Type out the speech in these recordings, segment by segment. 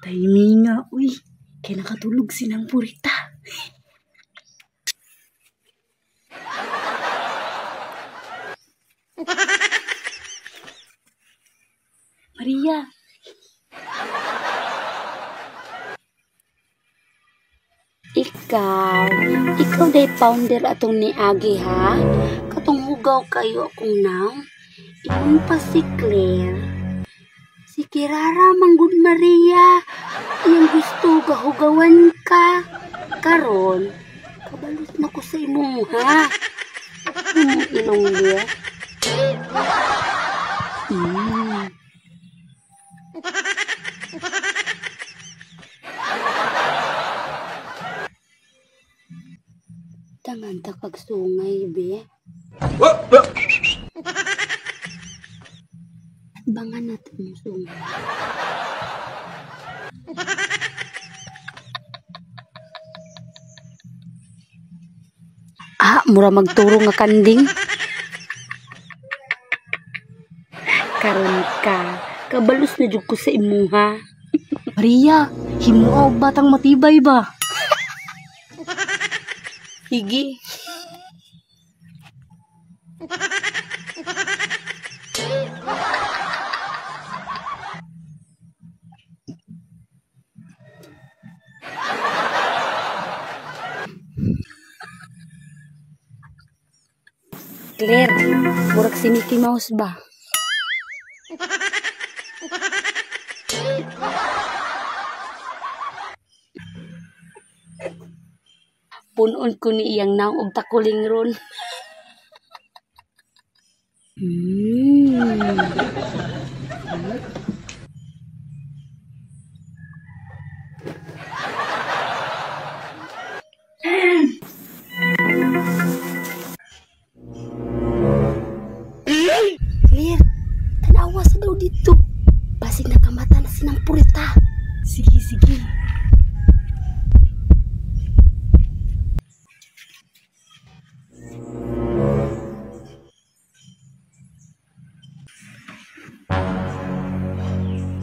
Timinga, uy. Kaya nakatulog sinang purita. Maria. Ikaw day founder atong niagi ha? Katong hugaw kayo akong naong. Ingon pa si Claire. Si Kirara manggod Maria. Iyang gusto gahugawan ka. Karon, kabalot na ko sa imong ha. Imong ilong niya. Tangan ta kag sungay be. At bangan natin yung sungay. Ah, mura magturo nga kanding. Karon ka, kabalos na jud ko sa imuha. Maria, himuha og batang matibay ba? Higi. Claire, murag si Mickey Mouse ba? Punon ko ni iyang naong og takuling ron. Claire, tanawa sa daw dito. Basig nakamata na sinang purita. Sige, sige.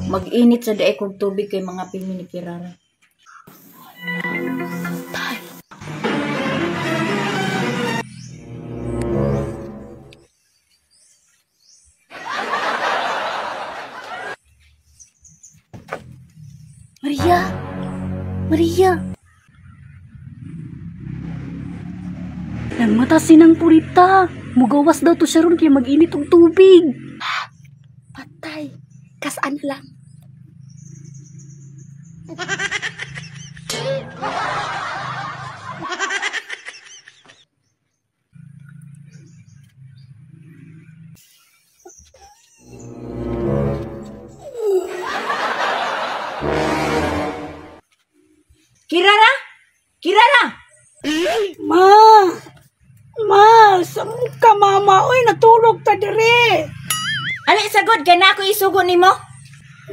Mag-init sa daig kog tubig kay mga pimi ni Kirara. Tay. Maria! Maria! Nangmata sinang purita. Mugawas daw to siya ron kaya mag-init og tubig. Patay. Kasaan lang. Kirara! Kirara! Ma! Ma! Samok ka, mama! Uy, natulog ta dire! Ali, sagod! Kaya na ako isugo nimo?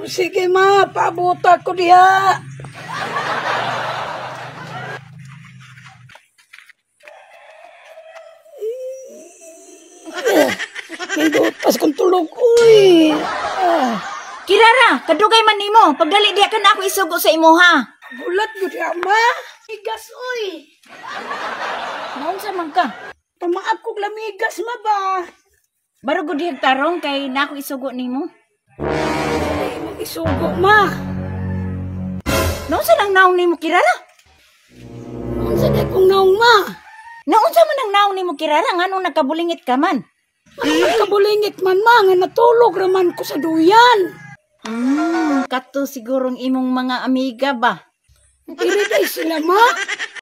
Sige, ma! Paabuta ko diha! Nindot pas kong tulog, uy! Ah. Kirara! Kadugay man nimo! Pagdali diha ka na ako isugo sa imuha! Gulat yun diha, ma! Igas, uy! Naunsa man ka? Pamaag kog lamigas, ma ba? Baro gud dihag tarong kay na ako isugo nimo. Ay, mag-isugo, ma! Naunsa nang naong nimo, Kirara? Naunsa di kong naong, ma? Naunsa man ang naong nimo, Kirara? Nganong nagkabulingit ka man? Ano nagkabulingit man, ma? Nga natulog raman ko sa duyan. Kato sigurong imong mga amiga ba? Diri day sila, ma.